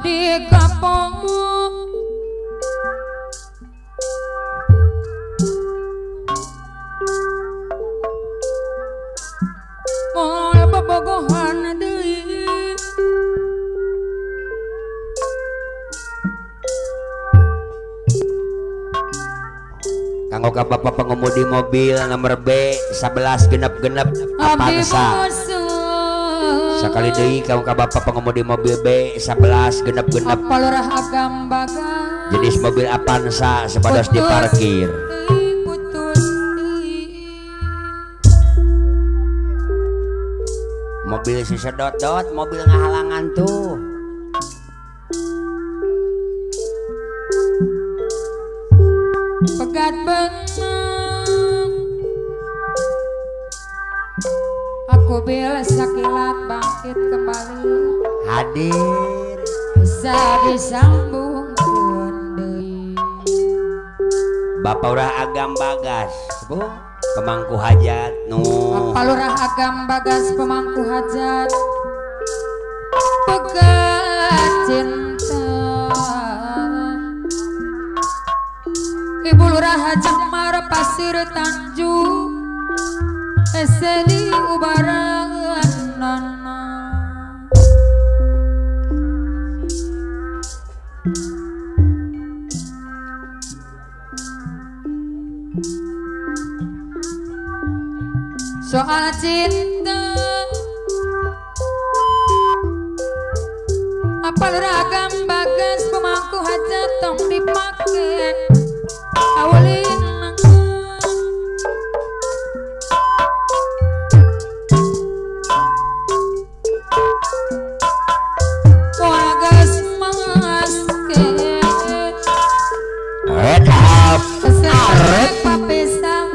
Abdi kapong moal bobogohan deui kanggo ka bapak pengemudi mobil nomor B 11 genep-genep Avanza. Sakali deui kanggo ka bapak pengemudi mobil B 11 genep-genep jenis mobil Avanza sepados diparkir. Mobil si sedot-dot, mobil ngahalangan tuh. Pegat benang aku bila sakilat bangkit kembali hadir bisa disambungkeun deui. Bapak Lurah Agam Bagas bu pemangku hajat nu. Bapak Lurah Agam Bagas pemangku hajat pegat cinta. Ibu Lurah Hajamar Pasir Tanjung ese di ubaran nana. Soal cinta apa Lurah Agam Bagas pemangku hajat tong dipake awalin wagas maske arep papisah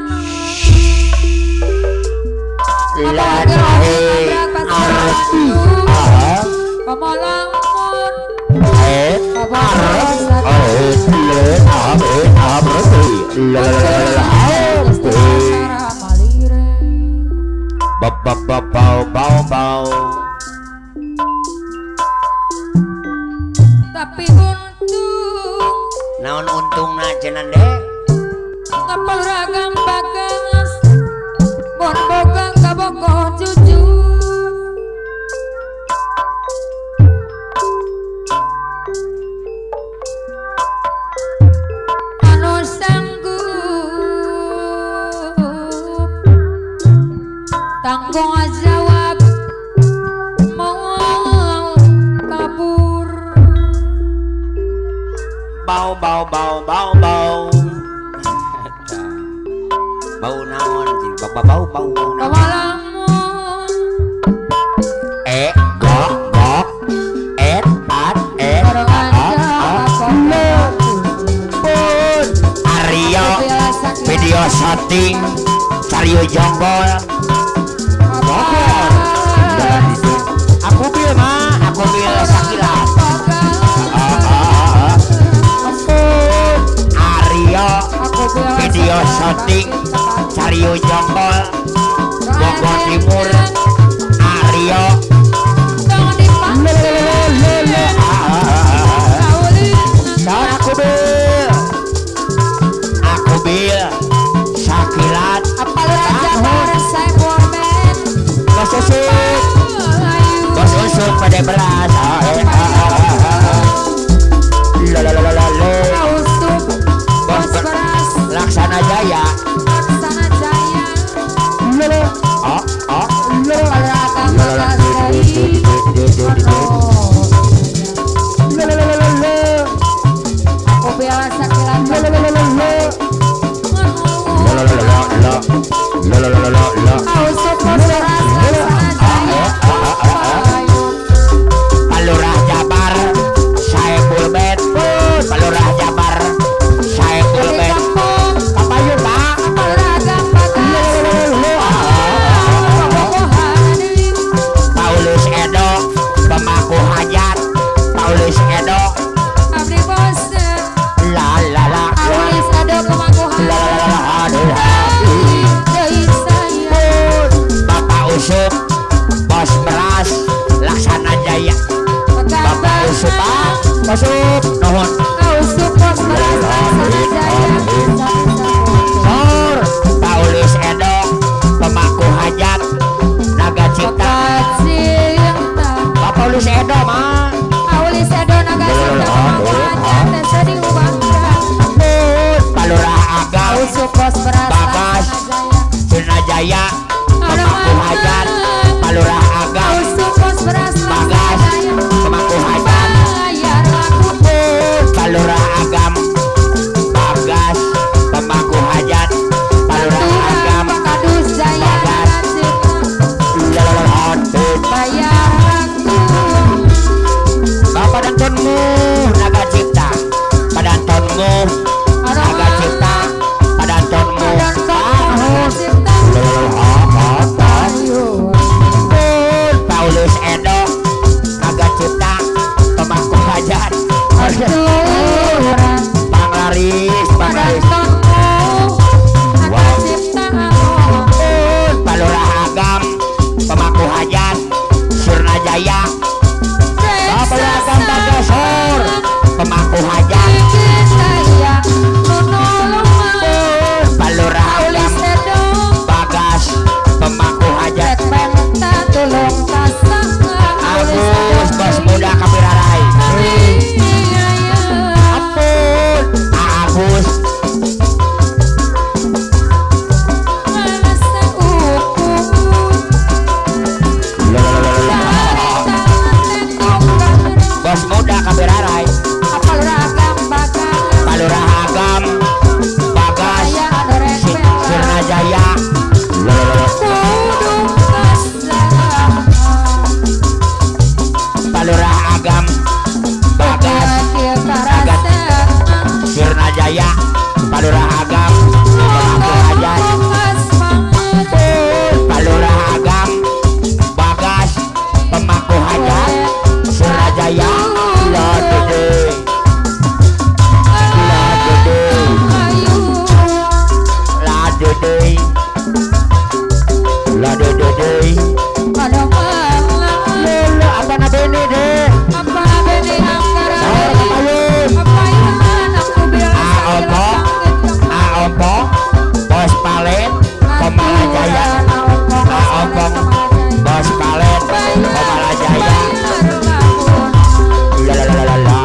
bau. Tapi untung naon untungna cenah deh ngapal ragam bagas mun boga kabogoh jujur anu sanggup tanggung jawab mau kabur bau bau bau bau bau bau naon bau bau bau naon gok gok et at et a a pun Aryo video shooting Cario Jonggol Bogor. Aku bil mah aku bil sakilat Aryo video shooting Cario Jonggol Bogor Timur Aryo aku bil sakilat. Nuhun. Sor Paulis Edo pemangku hajat Naga Cipta. Pak Paulis Edo mah. Paulis Edo Naga Cipta pemangku hajat desa diubahkan. Palurah Agam Bagas Sirnajaya pemangku hajat. Palurah Agam Bagas pemangku hajat. Palurah Agam Bagas pemangku hajat. Palurah Agam Bagas Bapak Dantonmu Naga Cipta. Padantonmu Naga Cipta. Padantonmu Paulus Edo Naga Cipta pemangku hajat. Panglaris Panglaris. Palurah Agam pemangku hajat Sirnajaya. Palurah Agam Bagasor pemangku hajat. Palurah Agam Bagas pemangku hajat. Agus bos muda Kapirarai. Ampun Agus. Bos muda Kapirarai. Palurah Agam Bagas Sirnajaya. Palurah Agam Bagas Sirnajaya. Palurah Agam pemangku hajat. Palurah Agam Bagas pemangku hajat Sirnajaya. La dede la dede la dede la dede. Apa na bene deh? Apa bene angkara? Apa Aopo Bos Palet Komala Jaya. Aopo Bos Palet Komala Jaya. La la la la la.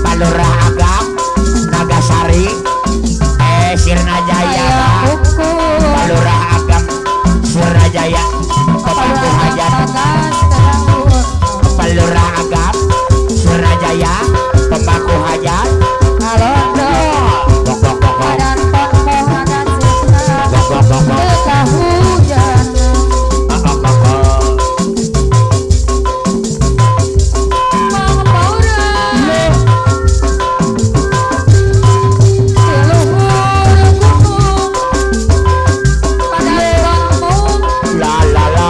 Palurah Agam Nagasari Sirnajaya. Palurah Agam Sirnajaya pemangku hajat. Palurah Agam Sirnajaya pemangku hajat. Bok bok bok bok bok bok bok. La la la.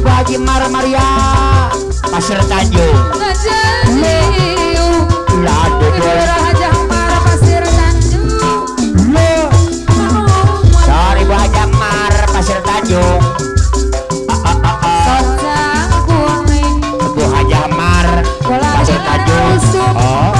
Ibu Haji Mar Maria Pasir Tanjung. Sorry Ibu Haji Mar Pasir Tanjung. Ibu Haji Mar Pasir Tanjung. Oh.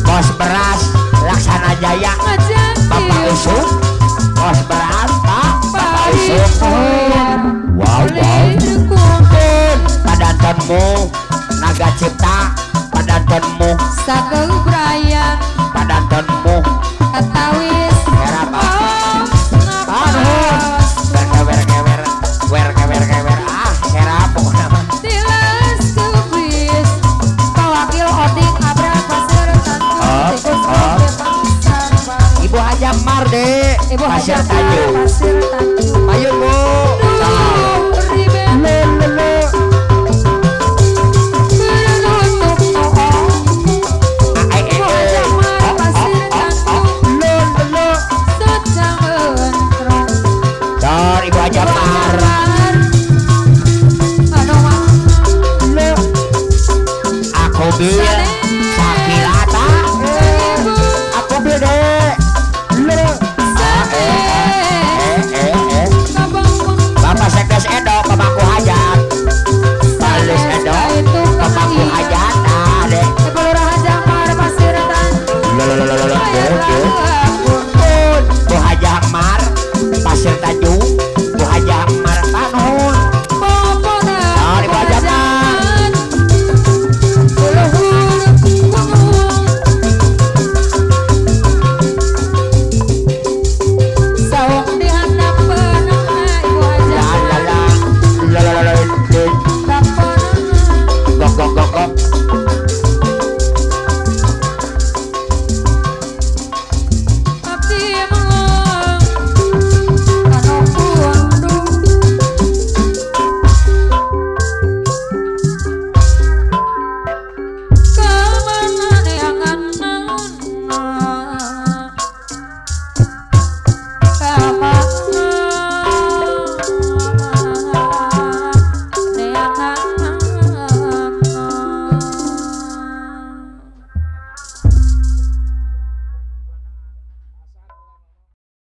Bos beras Laksana Jaya. Bapak Usuk bos beras Pak Usuk. Wow wow. Padantonmu Naga Cipta, padantonmu Sageu Brian, padantonmu Katawis Heraba. Wer kewer wer kewer kewer ah serap pokokna mah. Tilas kubis Pawakil Oding Abra Pasir Tanjung. Ibu Haji Mar deh Ibu Pasir Haji Mar Tanjung. Pasir Tanjung. Payun Bu. Ibu Haji Mar. Aku bil